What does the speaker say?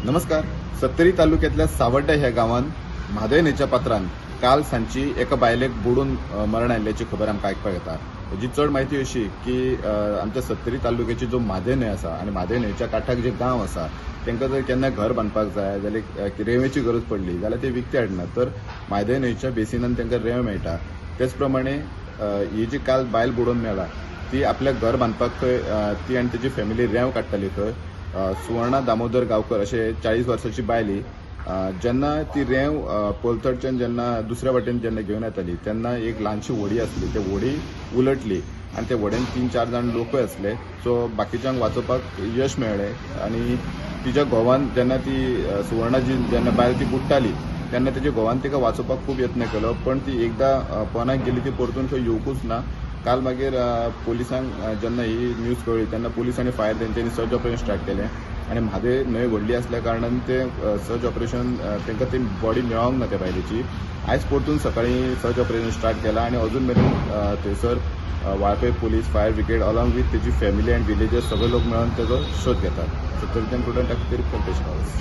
नमस्कार. सत्तरी तालुक्यातल्या सावड्डा ह्या गांवांत म्हादय न्हंयच्या पात्रान काल सांजची एका बायलेक बुडून मरण आयिल्ल्याची खबर आमकां आयकपाक येता. हेजी चड म्हायती अशी की आमच्या सत्तरी तालुक्याची जो म्हादय न्हंय आसा आनी म्हादय न्हंयच्या कांठाक जे गांव आसा तांकां जर केन्ना घर बांदपाक जाय जाल्यार रेंवेची गरज पडली जाल्यार ते विकते हाडनात, तर म्हादय न्हंयच्या बेसिनान तांकां रेंव मेळटा. तेच प्रमाणे ही जी काल बायल बुडून मेला ती आपल्या घर बांदपाक थंय ती आनी तेजी फॅमिली रेंव काडटाली. थंय सुवर्णा दामोदर गांवकर अशे 40 वर्साची बायल ही जेन्ना ती रेंव पलतडच्यान जेन्ना दुसऱ्या वाटेन जेन्ना घेवन येताली तेन्ना एक ल्हानशी व्हडी आसली, ते व्हडी उलटली आनी त्या व्हड्यान 3-4 जाण लोकय आसले. सो बाकीच्यांक वाचोवपाक यश मेळ्ळें आनी तिच्या घोवान जेन्ना ती सुवर्णा जी जेन्ना बायल ती बुडटाली तेन्ना तेच्या घोवान तिका वाचोवपाक खूब यत्न केलो, पण ती एकदां पोनाक गेली ती परतून खंय येवकूच ना. काल मागीर पोलिसांक जेन्ना ही न्यूज कळ्ळी तेन्ना पोलीस आनी फायर तेंच्यांनी सर्च ऑपरेशन स्टार्ट केलें आनी म्हादय न्हंय व्हडली आसल्या कारणान ते सर्च ऑपरेशन तांकां ती बॉडी मेळोंक ना त्या बायलेची. आयज परतून सकाळीं सर्च ऑपरेशन स्टार्ट केलां आनी अजून मेरेन थंयसर Valpoi police, fire brigade along with तेजी फॅमिली आनी विलेजर्स सगळे लोक मेळून तेजो शोध घेतात. सत्तरीच्यान प्रुडंट खातीर कल्पेश गांवस.